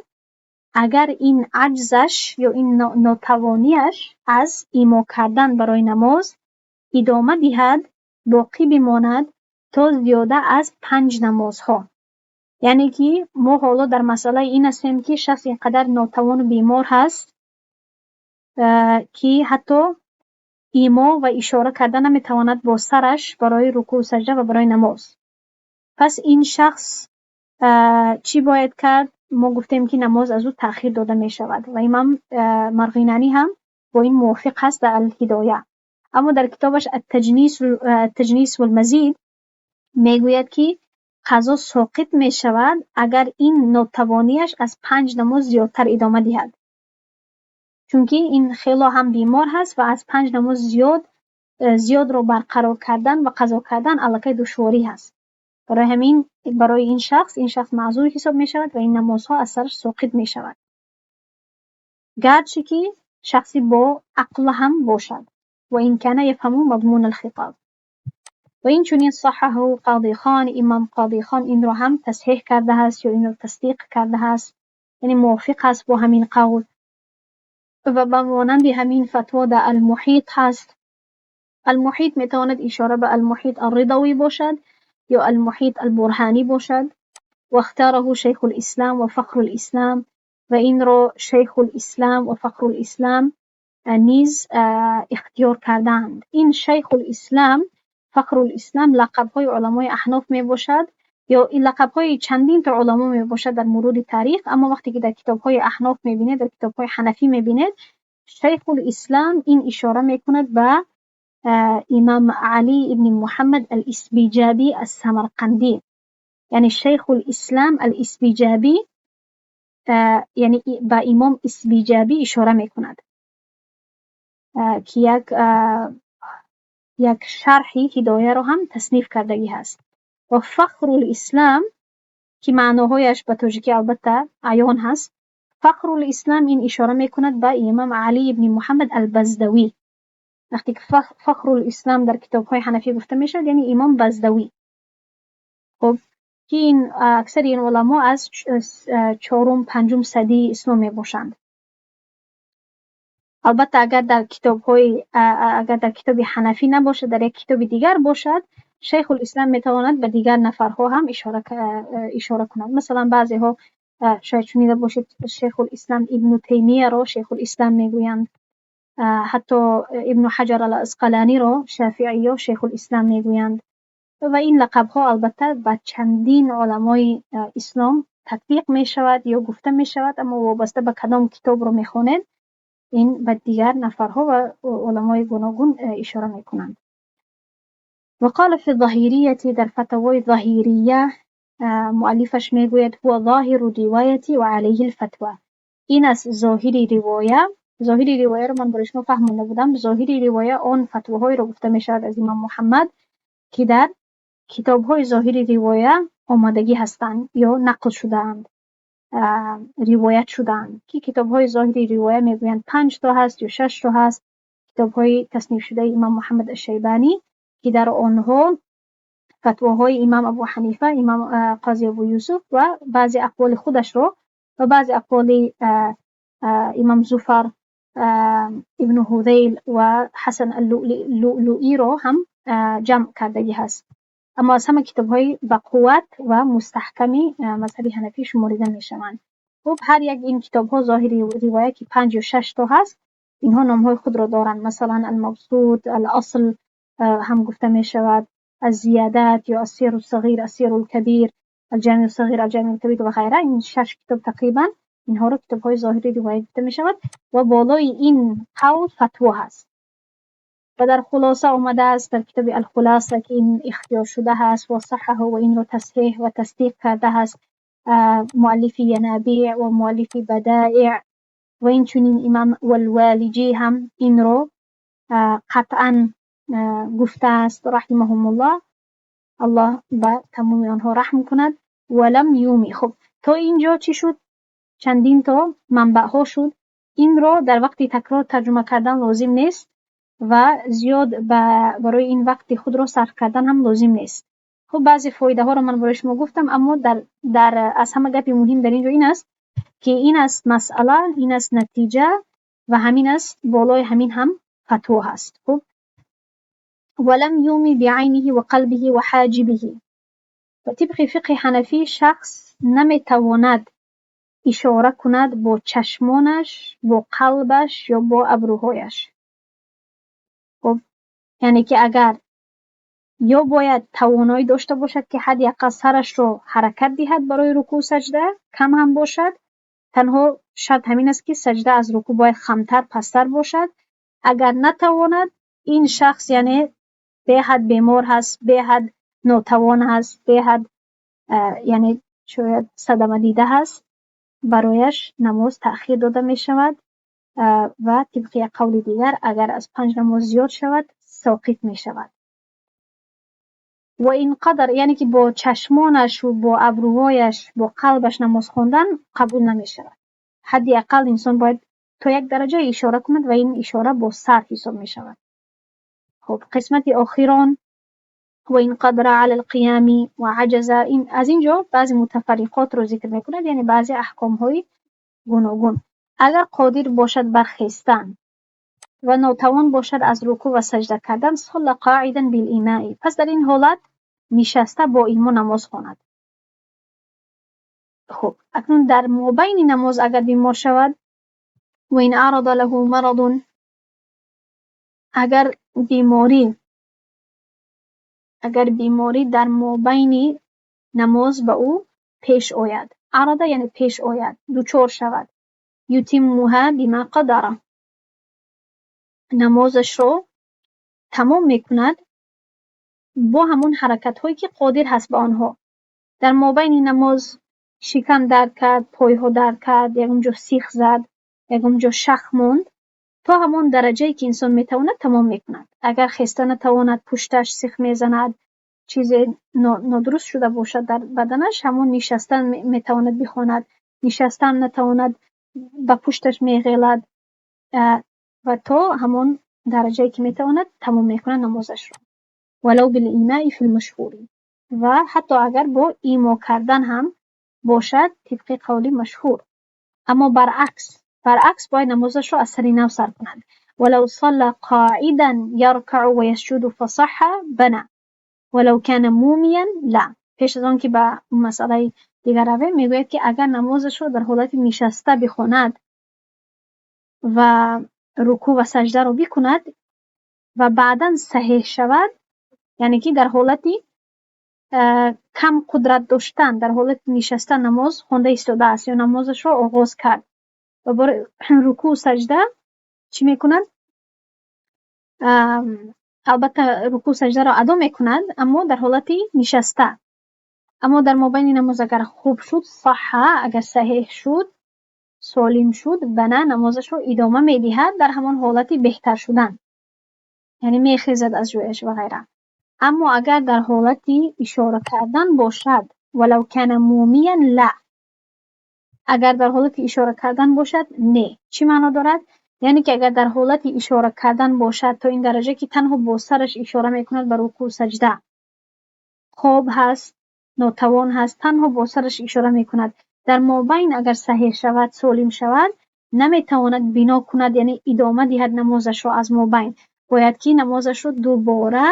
агар ин аҷзаш ё ин нотавонияш аз имо кардан барои намоз идома диҳад, боқӣ бимонад то зиёда аз панҷ намозҳо. Яъне ки мо ҳоло дар масъалаи ин ҳастем, ки шахс ин қадар нотавону бемор ҳаст, ки ҳатто имо ва ишора карда наметавонад бо сараш барои рукӯъу саҷда ва барои намоз. Пас ин шахс чӣ бояд кард? Мо гуфтем, ки намоз аз ӯ таъхир дода мешавад ва имам Марғинанӣ ҳам бо ин мувофиқ ҳаст дар Алҳидоя. Аммо дар китобаш Аттаҷнис валмазид мегӯяд, ки қазо соқит мешавад, агар ин нотавонияш аз панҷ намоз зиёдтар идома диҳад. Чунки ин хело ҳам бемор ҳаст ва аз панҷ намоз зиёдро барқарор кардан ва қазо кардан аллакай душворӣ ҳаст. Барои ҳамин барои ин шахс маъзур ҳисоб мешавад ва ин намозҳо аз сараш соқит мешавад. Гарчи ки шахси бо ақл ҳам бошад. وإن كان يفهم مضمون الخطاب. Ва инчунин صححه Қодихон, имам Қодихон инро ҳам тасҳеҳ кардааст ё инро тасдиқ кардааст, яъне мувофиқ аст бо ҳамин қавл. Ва ба монанди ҳамин фатво дар Алмуҳит ҳаст. Алмуҳит метавонад ишора ба Алмуҳит Арридавӣ бошад ё Алмуҳит Албурҳонӣ бошад. واختاره شيخ الإسلام وفخر الإسلام, ва инро Шайхулислам ва Фахрулислам низ ихтиёр кардаанд. Ин Шайхулислам, Фахрулислам лақабҳои уламои аҳноф мебошад ё ин лақабҳои чандин то уламо мебошад дар мурури таърих, аммо вақте ки дар китобҳои аҳноф мебинед, дар китобҳои ҳанафӣ мебинед, Шайхулислам ин ишора мекунад ба имам Алӣ ибни Муҳаммад ал-Исбиҷобӣ ас-Самарқандӣ. Яъне Шайхулислам ал-Исбиҷобӣ, яъне ба имом Исбиҷобӣ ишора мекунад, ки як шарҳи Ҳидояро ҳам тасниф кардагӣ ҳаст. Ва Фахрулислам, ки маъноҳояш ба тоҷикӣ албатта аён ҳаст, Фахрулислам ин ишора мекунад ба имом Алӣ ибни Муҳаммад ал-Баздавӣ. Вақте ки Фахрулислам дар китобҳои ҳанафӣ гуфта мешавад, яъне имом Баздавӣ. Хуб, ки ин аксари ин уламо аз чорум, панҷум садии ислом мебошанд. Албатта, агар дар китобҳои агар дар китоби ҳанафӣ набошад, дар як китоби дигар бошад, Шайхулислам метавонад ба дигар нафарҳо ҳам ишора кунад. Масалан, баъзеҳо, шояд шунида бошед, Шайхулислам Ибну Таймияро Шайхулислам мегӯянд. Ҳатто Ибну Ҳаҷар ал Асқалониро шофеиё Шайхулислам мегӯянд. Ва ин лақабҳо албатта ба чандин уламои ислом татбиқ мешавад ё гуфта мешавад, аммо вобаста ба кадом китобро мехонед, ин ба дигар нафарҳо ва уламои гуногун ишора мекунанд. وقال في الظهيرية, дар фатвои Заҳирия муаллифаш мегӯяд: هو ظاهر الرواية وعليه الفتوى. Ин аст зоҳири ривоя. Зоҳири ривояро ман барои шумо фаҳмонда будам. Зоҳири ривоя он фатвоҳоеро гуфта мешавад аз имом Муҳаммад, ки дар китобҳои зоҳири ривоя омодагӣ ҳастанд ё нақл шудаанд, ривоят шудаанд, ки китобҳои зоҳири ривоя мегӯянд панҷ то ҳаст ё шаш то ҳаст китобҳои таснифшудаи имом Муҳаммад аш-Шайбонӣ, ки дар онҳо фатвоҳои имом Абу Ҳанифа, имом Қозӣ Абу Юсуф ва баъзе ақволи худашро ва баъзе ақволи имом Зуфар ибну Ҳузайл ва Ҳасан ал-Луълуиро ҳам ҷамъ кардагӣ ҳаст. Аммо аз ҳама китобҳои бақувват ва мустаҳками мазҳаби ҳанафӣ шуморида мешаванд. Хуб, ҳар як ин китобҳо зоҳири ривоя, ки панҷ ё шаш то ҳаст, инҳо номҳои худро доранд. Масалан, Ал-Мабсут, Ал-Асл ҳам гуфта мешавад, Аз-Зиядат ё Ас-Сиру Сағир, Ас-Сиру Кабир, Ал-Ҷамиу Сағир, Ал-Ҷамиу Кабир ва ғайра. Ин шаш китоб тақрибан инҳоро китобҳои зоҳири ривоя гуфта мешавад ва болои ин қавл фатво ҳаст. Ва дар хулоса омадааст дар китоби Ал-Хулоса, ки ин ихтиёр шуда ҳаст, ва саҳҳаҳу, ва инро тасҳеҳ ва тасдиқ карда ҳаст муаллифи Янобеъ ва муаллифи Бадаиъ, ва инчунин имом Валволиҷӣ ҳам инро қатъан гуфтааст, раҳимаҳумуллоҳ, Аллоҳ ба тамоми онҳо раҳм кунад. Валам юми. Хуб, то инҷо чӣ шуд? Чандин то манбаъҳо шуд. Инро дар вақти такрор тарҷума кардан лозим нест ва зиёд барои ин вақти худро сарф кардан ҳам лозим нест. Хуб, баъзе фоидаҳоро ман барои шумо гуфтам, аммо дар аз ҳама гапи муҳим дар инҷо ин аст, ки ин аст масъала, ин аст натиҷа ва ҳамин аст, болои ҳамин ҳам фатво ҳаст. Хуб, ولم يوم بعينه وقلبه وحاجبه. Ва тибқи фиқҳи ҳанафӣ шахс наметавонад ишора кунад бо чашмонаш, бо қалбаш ё бо абрӯҳояш. Хуб, яъне ки агар ё бояд тавоноӣ дошта бошад, ки ҳадди ақал сарашро ҳаракат диҳад барои рукӯъ, саҷда, кам ҳам бошад, танҳо шарт ҳамин аст, ки саҷда аз рукӯъ бояд хамтар, пасттар бошад. Агар натавонад, ин шахс яъне беҳад бемор ҳаст, беҳад нотавон ҳаст, беҳад яъне шояд садамадида ҳаст, барояш намоз таъхир дода мешавад ва тибқи як қавли дигар, агар аз панҷ намоз зиёд шавад, соқит мешавад. Ва ин қадар, яъне ки бо чашмонашу бо абрӯҳояш, бо қалбаш намоз хондан қабул намешавад. Ҳадди ақал инсон бояд то як дараҷа ишора кунад ва ин ишора бо сар ҳисоб мешавад. Хуб, қисмати охирон: وإن قدر على القيام وعجز. Аз ин ҷо баъзе мутафарриқотро зикр мекунад, яъне баъзе аҳкомҳои гуногун. Агар қодир бошад бар хестан ва нотавон бошад аз рукӯъ ва саҷда кардан, صلى قاعدا بالإيماء, пас дар ин ҳолат нишаста бо имо намоз хонад. Хуб, акнун дар мобайни намоз агар бемор шавад, وإن عرض له مرض, агар беморӣ дар мобайни намоз ба ӯ пеш ояд, عرض яъне пеш ояд, дучор шавад, يتمها بما قدر, намозашро тамом мекунад бо ҳамон ҳаракатҳое, ки қодир ҳаст ба онҳо. Дар мобайни намоз шикам дард кард, пойҳо дард кард, ягон ҷо сих зад, ягон ҷо шах монд, то ҳамон дараҷае, ки инсон метавонад, тамом мекунад. Агар хеста натавонад, пушташ сих мезанад, чизе нодуруст шуда бошад дар баданаш, ҳамон нишаста метавонад бихонад, нишастаам натавонад, ба пушташ меғелад ва то ҳамон дараҷае, ки метавонад, тамом мекунад намозашро. ولو بالإيماء في المشهور, ва ҳатто агар бо имо кардан ҳам бошад, тибқи қавли машҳур. Аммо баръакс бояд намозашро аз сари нав сар кунад. ولو صلى قاعدا يركع ويسجد فصح بنى ولو كان موميا لا. Пеш аз он ки ба масъалаи дигар равем, мегӯяд, ки агар намозашро дар ҳолати нишаста бихонад ва рукӯъ ва саҷдаро бикунад ва баъдан саҳеҳ шавад, яъне ки дар ҳолати кам қудрат доштан, дар ҳолати нишаста намоз хонда истодааст ё намозашро оғоз кард ва барои рукӯъ, саҷда чӣ мекунад? Албатта, рукӯъ, саҷдаро адо мекунад, аммо дар ҳолати нишаста. Аммо дар мобайни намоз агар хуб шуд, صح, агар саҳеҳ шуд, Солим шуд, бана намозашро идома медиҳад дар ҳамон ҳолати беҳтар шудан. Яъне мехезад аз ҷояш ва ғайра. Аммо агар дар ҳолати ишора кардан бошад, ولو كان موميا لا. Агар дар ҳолати ишора кардан бошад, не. Чӣ маъно дорад? Яъне ки агар дар ҳолати ишора кардан бошад, то ин дараҷа ки танҳо бо сараш ишора мекунад ба рукӯъ, саҷда. Хоб ҳаст, нотавон ҳаст, танҳо бо сараш ишора мекунад. Дар мобайн агар саҳеҳ шавад, солим шавад, наметавонад бино кунад, яъне идома диҳад намозашро аз мобайн. Бояд ки намозашро дубора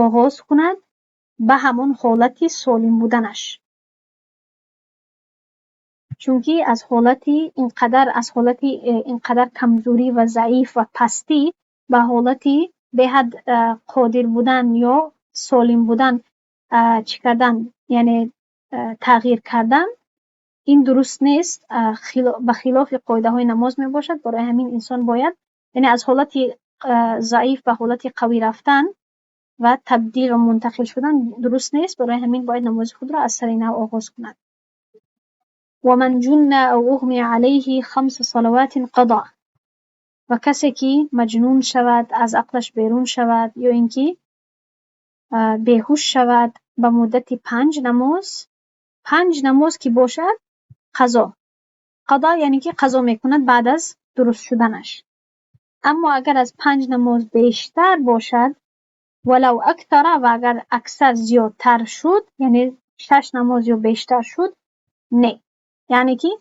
оғоз кунад ба ҳамон ҳолати солим буданаш. Чунки аз ҳолати инқадар, аз ҳолати инқадар камзӯрӣ ва заиф ва пастӣ ба ҳолати беҳад қодир будан ё солим будан чӣ кардан, яъне тағйир кардан, ин дуруст нест, ба хилофи қоидаҳои намоз мебошад. Барои ҳамин инсон бояд, яъне аз ҳолати заиф ба ҳолати қавӣ рафтан ва табдил ва мунтақил шудан дуруст нест. Барои ҳамин бояд намози худро аз сари нав оғоз кунад. ومن جن أو أغمي عليه خمس صلوات قضى. Ва касе ки маҷнун шавад, аз ақлаш берун шавад ё ин ки беҳуш шавад ба муддати панҷ намоз, панҷ намоз ки бошад, қазо. Қазо яъне ки қазо мекунад баъд аз дуруст шуданаш. Аммо агар аз панҷ намоз бештар бошад, ولو أكثر, ва агар аксар зиёдтар шуд, яъне шаш намоз ё бештар шуд, не. Яъне ки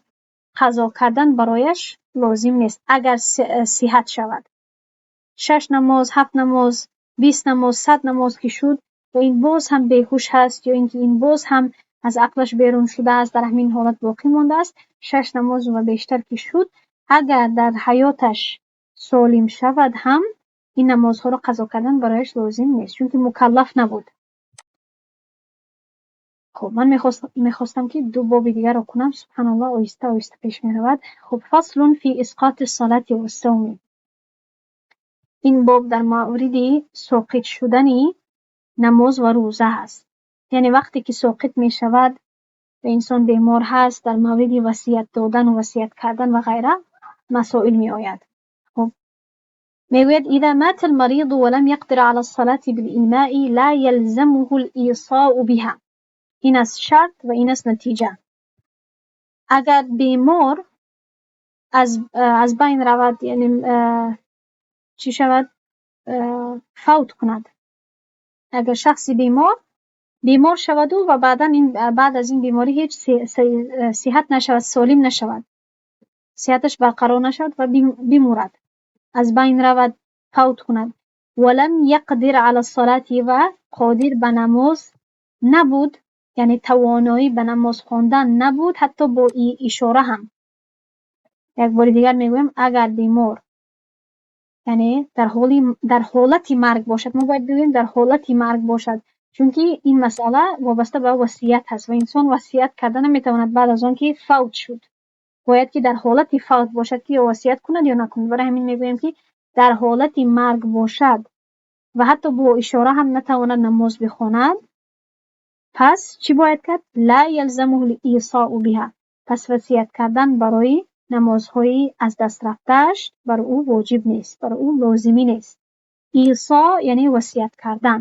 қазо кардан барояш лозим нест, агар сиҳат шавад. Шаш намоз, ҳафт намоз, 20 намоз, 100 намоз ки шуд ва ин боз ҳам беҳуш ҳаст ё ин ки ин боз ҳам аз ақлаш берун шудааст, дар ҳамин ҳолат боқӣ мондааст, шаш намоз ва бештар ки шуд, агар дар ҳаёташ солим шавад ҳам, ин намозҳоро қазо кардан барояш лозим нест, чунки мукаллаф набуд. Хуб, ман мехостам ки ду боби дигарро кунам. Субҳаналлоҳ, оҳиста оҳиста пеш меравад. Хуб, فصل في إسقاط الصلاة والصوم. Ин боб дар мавриди соқит шудани намоз ва рӯза ҳаст. Яъне вақте ки соқит мешавад ва инсон бемор ҳаст, дар мавриди васият додану васият кардан ва ғайра масоил меояд. Хуб, мегӯяд: إذا مات المريض ولم يقدر على الصلاة بالإيماء لا يلزمه الإيصاء بها. Ин аст шарт ва ин аст натиҷа. Агар бемор аз байн равад, яъне чӣ шавад, фавт кунад. Агар шахси бемор бемор шаваду ва баъдан баъд аз ин беморӣ ҳеҷ сиҳат нашавад, солим нашавад, сиҳаташ барқарор нашавад ва бимурад, аз байн равад, фавт кунад. ولم يقدر على الصلاة, ва қодир ба намоз набуд, яъне тавоноӣ ба намоз хондан набуд, ҳатто бо ишора ҳам. Як бори дигар мегӯям, агар бемор, яъне дар ҳолати марг бошад, мо бояд бигӯем дар ҳолати марг бошад, чунки ин масъала вобаста ба васият ҳаст ва инсон васият карда наметавонад баъд аз он ки фавт шуд. Бояд ки дар ҳолати фавт бошад, ки ё васият кунад ё накунад. Барои ҳамин мегӯем, ки дар ҳолати марг бошад ва ҳатто бо ишора ҳам натавонад намоз бихонад, пас чӣ бояд кард? لا يلزمه الإيصاء بها. Пас васият кардан барои намозҳои аз даст рафтааш бар ӯ воҷиб нест, бар ӯ лозимӣ нест. Исо яъне васият кардан.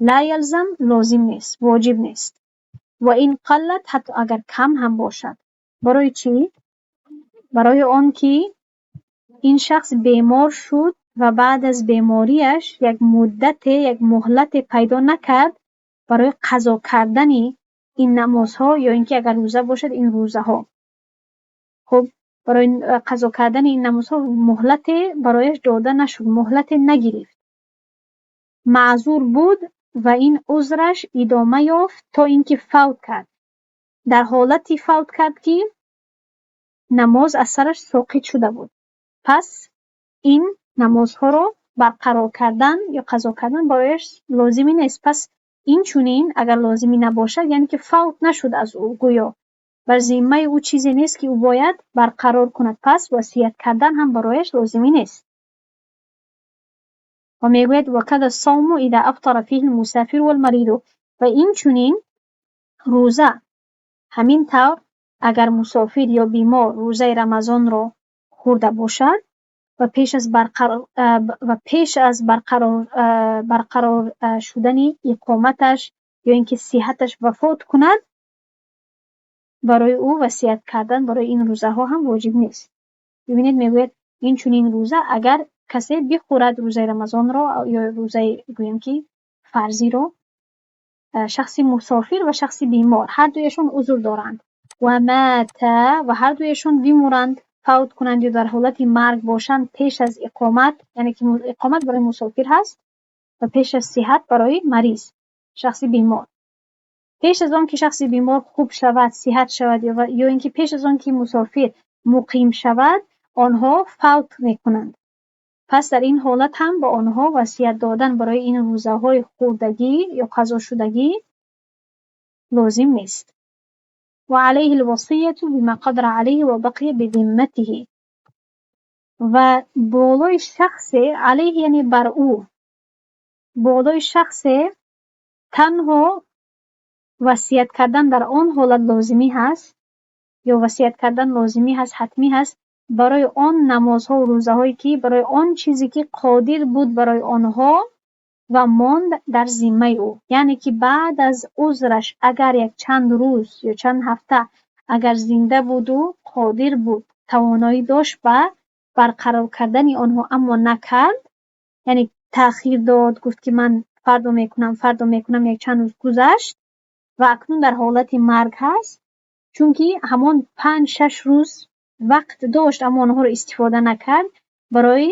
لا يلزم лозим нест, воҷиб нест. وإن قلت, ҳатто агар кам ҳам бошад. Барои чӣ? Барои он ки ин шахс бемор шуд ва баъд аз бемориаш як муддате, як муҳлате пайдо накард барои қазо кардани ин намозҳо ё ин ки агар рӯза бошад, ин рӯзаҳо. Хуб, барои қазо кардани ин намозҳо муҳлате барояш дода нашуд, муҳлате нагирифт. Маъзур буд ва ин узраш идома ёфт то ин ки фавт кард. Дар ҳолати фавт кард, ки намоз аз сараш соқит шуда буд. Пас ин намозҳоро барқарор кардан ё қазо кардан барояш лозимӣ нест. Пас инчунин агар лозимӣ набошад, яъне ки фавт нашуд аз ӯ, гӯё бар зиммаи ӯ чизе нест, ки ӯ бояд барқарор кунад. Пас васият кардан ҳам барояш лозимӣ нест. Ва мегӯяд: وكذا الصوم إذا أفطر فيه المسافر والمريض. Ва инчунин рӯза ҳамин тавр. Агар мусофир ё бемор рӯзаи Рамазонро хӯрда бошад ва пеш аз барқарор шудани иқоматаш ё ин ки сиҳаташ вафот кунад, барои ӯ васият кардан барои ин рӯзаҳо ҳам воҷиб нест. Бибинед, мегӯяд, инчунин рӯза агар касе бихӯрад рӯзаи Рамазонро ё рӯзаи, гӯем ки, фарзиро, шахси мусофир ва шахси бемор ҳар дуяшон узр доранд, ва мата, ва ҳар дуяшон бимуранд, фавт кунанд ё дар ҳолати марг бошанд пеш аз иқомат, яъне ки иқомат барои мусофир ҳаст ва пеш аз сиҳат барои мариз, шахси бемор. Пеш аз он ки шахси бемор хуб шавад, сиҳат шавад ё ин ки пеш аз он ки мусофир муқим шавад, онҳо фавт мекунанд. Пас дар ин ҳолат ҳам ба онҳо васият додан барои ин рӯзаҳои хӯрдагӣ ё қазошудагӣ лозим нест. Ва алайҳи лвасияту бима қадара алайҳи ва бақия бизимматиҳи. Ва болои шахсе, алайҳи яъне бар ӯ, болои шахсе танҳо васият кардан дар он ҳолат лозимӣ ҳаст ё васият кардан лозимӣ ҳаст, ҳатмӣ ҳаст барои он намозҳову рӯзаҳое ки, барои он чизе ки қодир буд барои онҳо ва монд дар зиммаи ӯ. Яъне ки баъд аз узраш агар як чанд рӯз ё чанд ҳафта агар зинда буду қодир буд, тавоноӣ дошт ба барқарор кардани онҳо, аммо накард, яъне таъхир дод, гуфт ки ман фардо мекунам, фардо мекунам, як чанд рӯз гузашт ва акнун дар ҳолати марг ҳаст, чунки ҳамон 5-6 рӯз вақт дошт, аммо онҳоро истифода накард, барои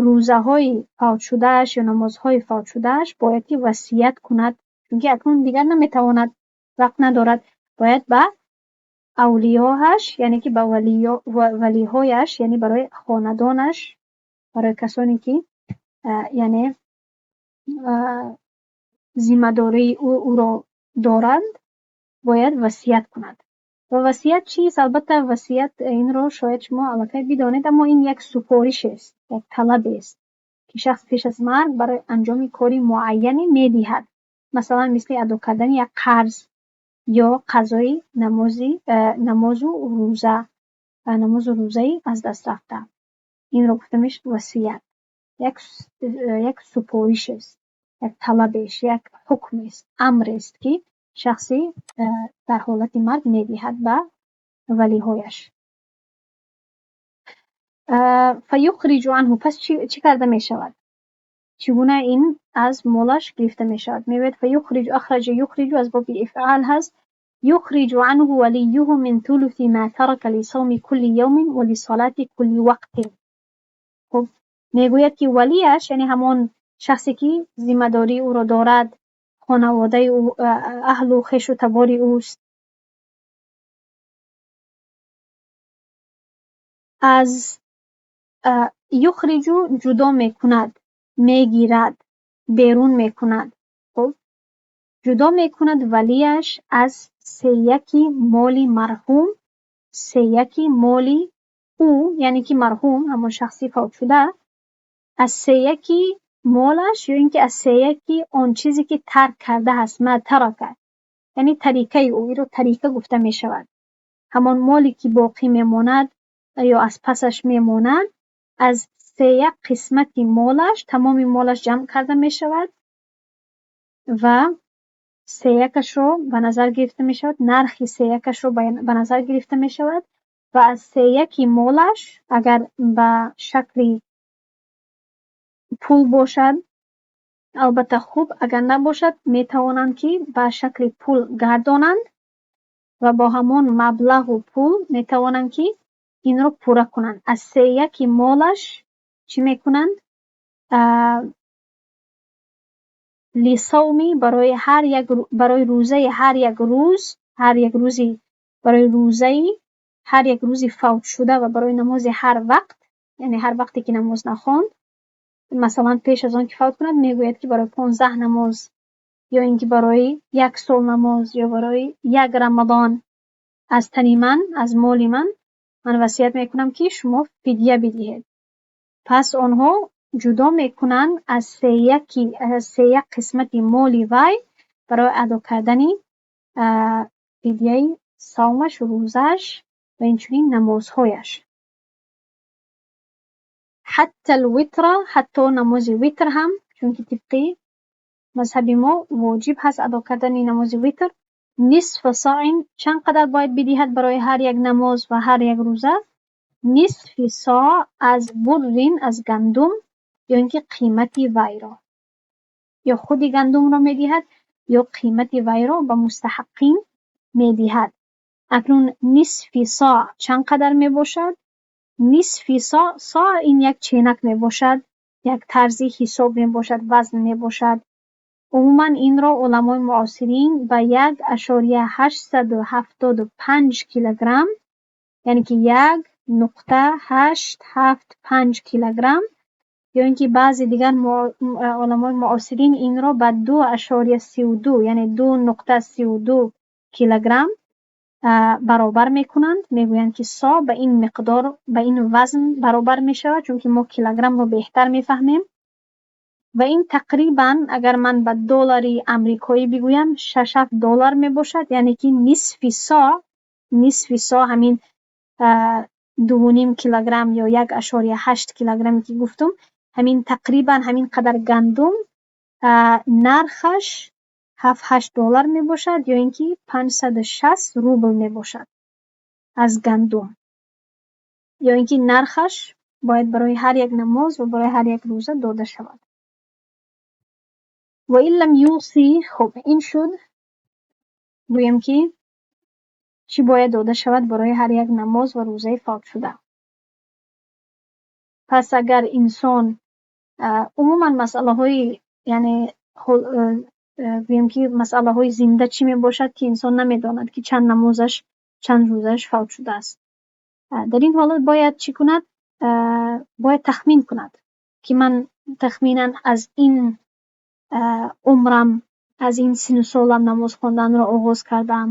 рӯзаҳои фавтшудааш ё намозҳои фавтшудааш бояд ки васият кунад, чунки акнун дигар наметавонад, вақт надорад, бояд ба авлиёҳаш, яъне ки ба валиҳояш, яъне барои хонадонаш, барои касоне ки, яъне зиммадории ӯро доранд, бояд васият кунад. Ва васият чист? Албатта, васият инро шояд шумо аллакай бидонед, аммо ин як супориш аст, як талабест, ки шахс пеш аз марг барои анҷоми кори муайяне медиҳад. Масалан, мисли адо кардани як қарз ё қазои намозу рӯза, намозу рӯзаи аз даст рафта. Инро гуфта мешавад васият. Як супориш аст, як талабеш, як ҳукмест, амрест, ки шахси дар ҳолати марг медиҳад ба валиҳояш. Фаюхриҷу анҳу. Пас чӣ карда мешавад? Чӣ гуна ин аз молаш гирифта мешавад? Мегӯяд: фаюхриҷу, ахраҷа юхриҷу аз боби ифъал ҳаст. Юхриҷу анҳу валиюҳу мин тулуси ма тарака лисавми кулли явмин ва лисалати кулли вақтин. Хуб, мегӯяд ки валияш, яъне ҳамон шахсе ки зиммадории ӯро дорад, хонаводаи ӯ, аҳлу хешу табори ӯст, аз юхриҷу ҷудо мекунад, мегирад, берун мекунад. Хуб, ҷудо мекунад валияш аз сеяки моли марҳум, сеяки моли ӯ, яъне ки марҳум, ҳамон шахси фавтшуда, аз сеяки молаш ё ин ки аз сеяки он чизе ки тарк кардааст, ма тарака, яъне тарикаи ӯ, инро тарика гуфта мешавад. Ҳамон моле ки боқӣ мемонад ё аз пасаш мемонад, аз сеяк қисмати молаш, тамоми молаш ҷамъ карда мешавад ва сеякашро ба назар гирифта мешавад, нархи сеякашро ба назар гирифта мешавад ва аз сеяки молаш, агар ба шакли пул бошад, албатта хуб, агар набошад, метавонанд ки ба шакли пул гардонанд ва бо ҳамон маблағу пул метавонанд ки инро пурра кунанд. Аз сеяки молаш чӣ мекунанд? Лисавми, барои ҳар як, барои рӯзаи ҳар як рӯз, ҳар як рӯзи, барои рӯзаи ҳар як рӯзи фавтшуда ва барои намози ҳар вақт, яъне ҳар вақте ки намоз нахонд, масалан, пеш аз он ки фавт кунад, мегӯяд ки барои 15 намоз ё ин ки барои як сол намоз ё барои як Рамазон аз тани ман, аз моли ман, ман васият мекунам ки шумо фидя бидиҳед. Пас онҳо ҷудо мекунанд аз сеяки, аз сеяк қисмати моли вай барои адо кардани фидяи. Савмаш, рӯзааш ва инчунин намозҳояш. حتى الوتر, ҳатто намози витр ҳам, чунки тибқи мазҳаби мо воҷиб ҳаст адо кардани намози витр. نصف صاع, чанд қадар бояд бидиҳад барои ҳар як намоз ва ҳар як рӯза? Нисфи соъ аз بر, аз гандум, ё ин ки қимати вайро. Ё худи гандумро медиҳад, ё қимати вайро ба мустаҳаққин медиҳад. Акнун нисфи соъ чанд қадар мебошад? Нисфи соъ, соъ ин як ченак мебошад, як тарзи ҳисоб мебошад, вазн мебошад. Умуман инро уламои муосирин ба 1,875 килограмм, яъне ки 1,875 килограмм, ё ин ки баъзе дигар уламои муосирин инро ба 2,32, яъне 2,32 килограмм баробар мекунанд. Мегӯянд, ки соъ ба ин миқдор, ба ин вазн баробар мешавад, чунки мо килограммро беҳтар мефаҳмем. Ва ин тақрибан, агар ман ба доллари амрикоӣ бигӯям, 6-7 доллар мебошад, яъне ки нисфи соъ, нисфи соъ ҳамин 2,5 килограмм ё 1,8 килограмме ки гуфтум, ҳамин тақрибан ҳамин қадар гандум нархаш 7-8 доллар мебошад ё ин ки 560 рубл мебошад аз гандум. Ё ин ки нархаш бояд барои ҳар як намоз ва барои ҳар як рӯза дода шавад. وإن لم يوص. Хуб, ин шуд, гӯем ки чӣ бояд дода шавад барои ҳар як намоз ва рӯзаи фавтшуда. Пас агар инсон умуман масъалаҳои, яъне гӯем ки масъалаҳои зинда чӣ мебошад, ки инсон намедонад, ки чанд намозаш, чанд рӯзааш фавт шудааст. Дар ин ҳолат бояд чӣ кунад? Бояд тахмин кунад, ки ман тахминан аз ин умрам, аз ин сину солам намоз хонданро оғоз кардам,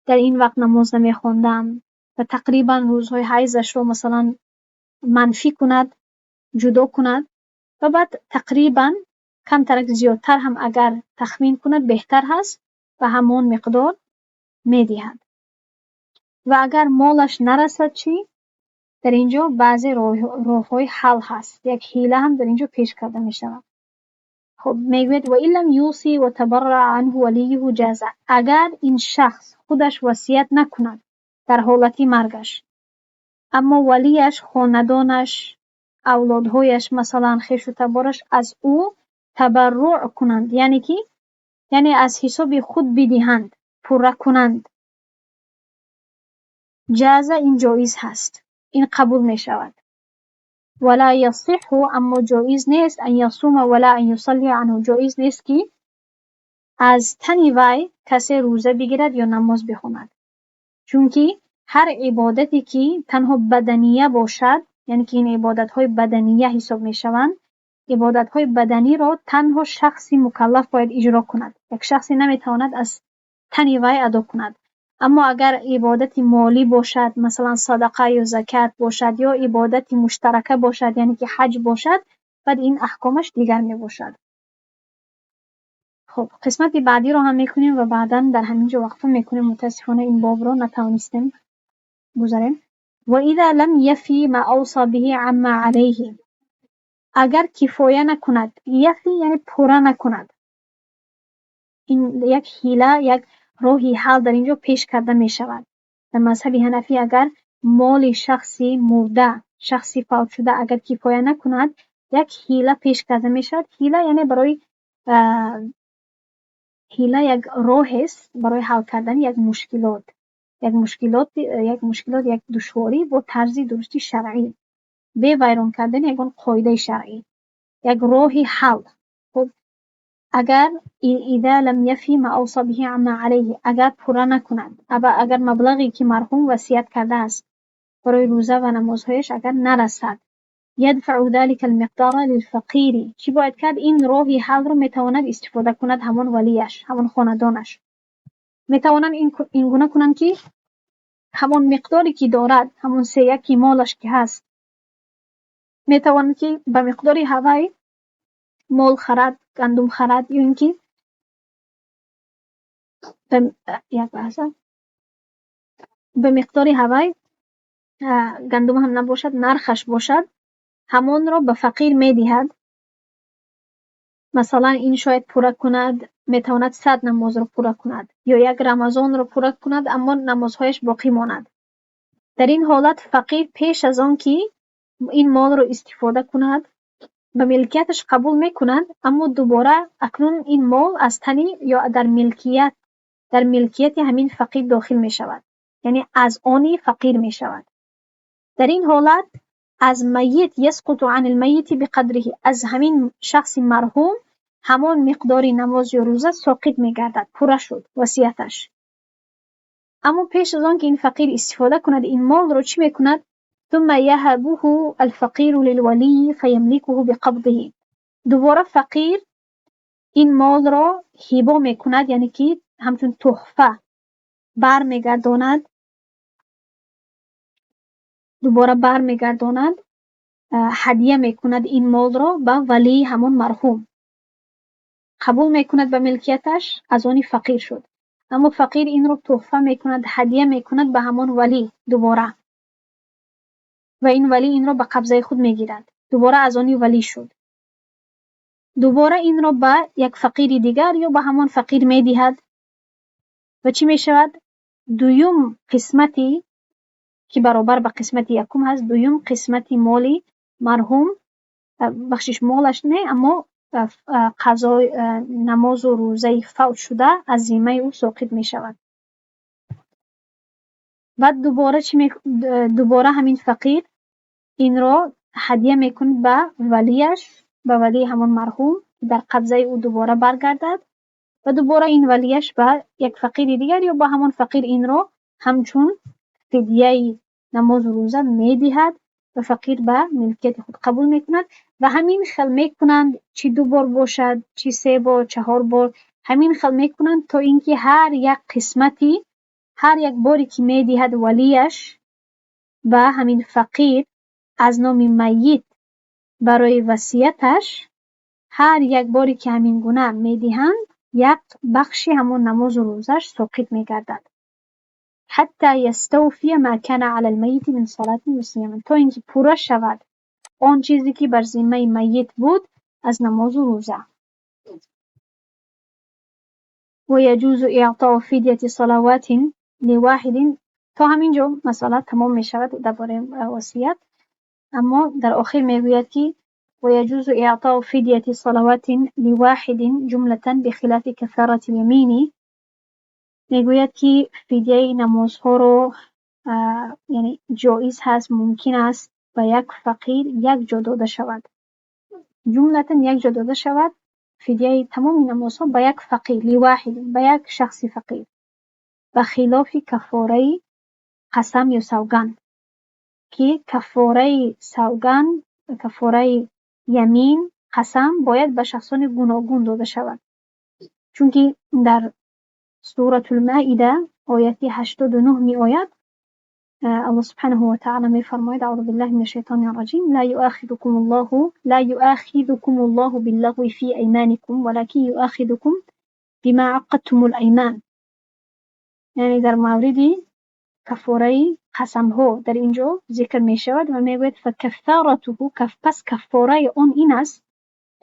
дар ин вақт намоз намехондам, ва тақрибан рӯзҳои ҳайзашро масалан манфӣ кунад, ҷудо кунад ва баъд тақрибан камтарак зиёдтар ҳам агар тахмин кунад, беҳтар ҳаст ва ҳамон миқдор медиҳад. Ва агар молаш нарасад чӣ? Дар ин ҷо баъзе роҳҳои ҳал ҳаст. Як ҳила ҳам дар ин ҷо пеш карда мешавад. Хуб, мегӯяд: وإن لم يوص وتبرع عنه وليه جاز. Агар ин шахс худаш васият накунад дар ҳолати маргаш, аммо валияш, хонадонаш, авлодҳояш, масалан хешу табораш аз ӯ табарруъ кунанд, яъне ки яъне аз ҳисоби худ бидиҳанд, пурра кунанд. جاز, ин ҷоиз ҳаст, ин қабул мешавад. ولا يصح, аммо ҷоиз нест, أن يصوم ولا أن يصلي عنه, ҷоиз нест, ки аз тани вай касе рӯза бигирад ё намоз бихонад. Чунки ҳар ибодате, ки танҳо бадания бошад, яъне ки ин ибодатҳои бадания ҳисоб мешаванд, ибодатҳои баданиро танҳо шахси мукаллаф бояд иҷро кунад. Як шахсе наметавонад аз тани вай адо кунад. Аммо агар ибодати молӣ бошад, масалан садақа ё закят бошад, ё ибодати муштарака бошад, яъне ки ҳаҷ бошад, баъд ин аҳкомаш дигар мебошад. Хуб, қисмати баъдиро ҳам мекунем ва баъдан дар ҳамин ҷо вақфа мекунем. Мутаассифона, ин бобро натавонистем гузарем. وإذا لم يف ما أوصى به عما عليه. Агар кифоя накунад, يف яъне пурра накунад. Ин як ҳила, як роҳи ҳал дар ин ҷо пеш карда мешавад. Дар мазҳаби ҳанафӣ агар моли шахси мурда, шахси фавтшуда агар кифоя накунад, як ҳила пеш карда мешавад. Ҳила яъне барои ҳила як роҳест барои ҳал кардани як мушкилот. Як мушкилот, як душворӣ бо тарзи дурусти шаръӣ, бе вайрон кардани ягон қоидаи шаръӣ. Як роҳи ҳал. Хуб, агар إذا لم يف ما أوصى به عما عليه, агар пурра накунад, агар маблағе, ки марҳум васият кардааст барои рӯза ва намозҳояш, агар нарасад, يدفع ذلك المقدار للفقير. Чӣ бояд кард? Ин роҳи ҳалро метавонад истифода кунад ҳамон валияш, ҳамон хонадонаш. Метавонанд ин гуна кунанд, ки ҳамон миқдоре, ки дорад, ҳамон сеяки молаш ки ҳаст, метавонад, ки ба миқдори ҳавай мол харад, гандум харад, ё ин ки як лаҳза. Ба миқдори ҳавай гандум ҳам набошад, нархаш бошад, ҳамонро ба фақир медиҳад. Масалан, ин шояд пурра кунад, метавонад 100 намозро пурра кунад ё як Рамазонро пурра кунад, аммо намозҳояш боқӣ монад. Дар ин ҳолат фақир пеш аз он ки ин молро истифода кунад, ба милкияташ қабул мекунад, аммо дубора акнун ин мол аз тани ё дар милкияти ҳамин фақир дохил мешавад, яъне аз они фақир мешавад. Дар ин ҳолат аз майит يسقط عن الميت بقدره, аз ҳамин шахси марҳум ҳамон миқдори намоз ё рӯза соқит мегардад, пурра шуд васияташ. Аммо пеш аз он ки ин фақир истифода кунад ин молро, чӣ мекунад? ثم يهبه الفقير للولي فيملكه بقبضه. Дубора фақир ин молро ҳибо мекунад, яъне ки ҳамчун тӯҳфа бармегардонад, дубора бармегардонад, ҳадя мекунад ин молро ба валии ҳамон марҳум. Қабул мекунад ба милкияташ, аз они фақир шуд. Аммо фақир инро тӯҳфа мекунад, ҳадя мекунад ба ҳамон валӣ дубора. Ва ин валӣ инро ба қабзаи худ мегирад. Дубора аз они валӣ шуд. Дубора инро ба як фақири дигар ё ба ҳамон фақир медиҳад. Ва чӣ мешавад? Дуюм қисмати, ки баробар ба қисмати якум ҳаст, дуюм қисмати моли марҳум, бахшиш, молаш не, аммо қазои намозу рӯзаи фавтшуда аз зиммаи ӯ соқит мешавад. Баъд дубора чӣ, дубора ҳамин фақир инро ҳадя мекунад ба валияш, ба валии ҳамон марҳум, дар қабзаи ӯ дубора баргардад, ва дубора ин валияш ба як фақири дигар ё ба ҳамон фақир инро ҳамчун фидияи намозу рӯза медиҳад ва фақир ба милкияти худ қабул мекунад. Ва ҳамин хел мекунанд, чӣ ду бор бошад, чӣ се бор, чаҳор бор, ҳамин хел мекунанд, то ин ки ҳар як қисмати, ҳар як боре ки медиҳад валияш ба ҳамин фақир аз номи майит барои васияташ, ҳар як боре ки ҳамин гуна медиҳанд, як бахши ҳамон намозу рӯзааш соқит мегардад. حتى يستوفي ما كان على الميت من صلاة وصيام, то ин ки пурра шавад он чизе ки бар зиммаи майит буд аз намозу рӯза. ويجوز إعطاء فدية صلوات لواحد. То ҳамин ҷо масъала тамом мешавад дар бораи васият, аммо дар охир мегӯяд, ки ويجوز إعطاء فدية صلوات لواحد جملة بخلاف كفارة اليمين. Мегӯяд, ки фидияи намозҳоро, яъне ҷоиз ҳаст, мумкин аст ба як фақир якҷо дода шавад. جملة, якҷо дода шавад фидияи тамоми намозҳо ба як фақир, لواحد, ба як шахси фақир. Ба хилофи каффораи қасам ё савганд, ки каффораи савганд, каффораи ямин, қасам бояд ба шахсони гуногун дода шавад. Чунки дар Суратул Маида ояти 89 меояд, Аллоҳ سبحانه وتعالى мефармояд: أعوذ بالله من الشيطان الرجيم، لا يؤاخذكم الله لا يؤاخذكم الله باللغو في أيمانكم ولكن يؤاخذكم بما عقدتم الأيمان. Яъне дар мавриди каффораи қасамҳо дар ин ҷо зикр мешавад ва мегӯяд: فكفارته, пас каффораи он ин аст: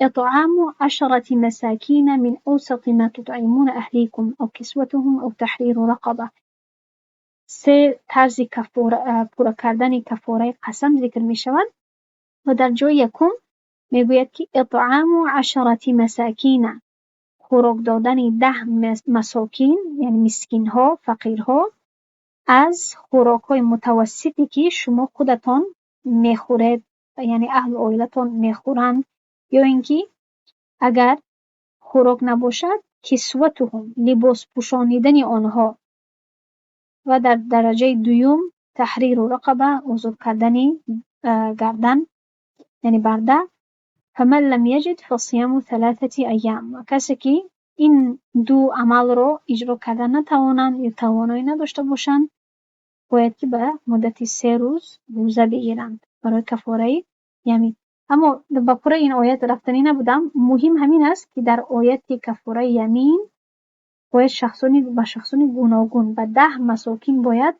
إطعام 10 مساكين من أوسط ما تطعمون أهليكم أو كسوتهم أو تحرير رقبة. Се тарзи пурра кардани каффораи қасам зикр мешавад ва дар ҷои якум мегӯяд, ки إطعام 10 مساكين, хӯрок додани 10 масокин, яъне мискинҳо, фақирҳо, аз хӯрокҳои мутавассите, ки шумо худатон мехӯред, яъне аҳлу оилатон мехӯранд, ё ин ки агар хӯрок набошад, كسوتهم, либос пӯшонидани онҳо, ва дар дараҷаи дуюм تحرير رقبة, озод кардани гардан, яъне барда. فمن لم يجد فصيام ثلاثة أيام. Ва касе ки ин ду амалро иҷро карда натавонанд ё тавоноӣ надошта бошанд, бояд ки ба муддати 3 рӯз рӯза бигиранд барои каффораи ямин. Аммо ба пурраи ин оят рафтанӣ набудам. Муҳим ҳамин аст, ки дар ояти каффораи ямин бояд шахсони ба шахсони гуногун, ба 10 масокин бояд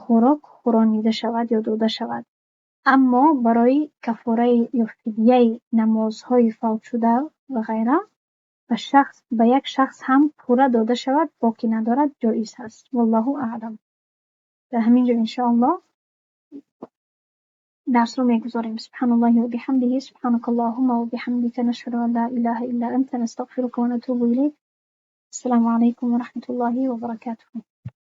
Хӯрок хӯронида шавад ё дода шавад. Аммо барои каффораи ё фидияи намозҳои фавтшуда ва ғайра ба як шахс ҳам пурра дода шавад, боке надорад, ҷоиз ҳаст. Валлоҳу аълам. Дар ҳамин ҷо, иншоаллоҳ, дарсро мегузорем. Субҳаналлоҳи ва биҳамдиҳи, субҳанакаллоҳумма ва биҳамдика, нашҳаду ан ла илаҳа илла анта, настағфирука ва натубу илайк. Ассалому алайкум ва раҳматуллоҳи ва баракатуҳ.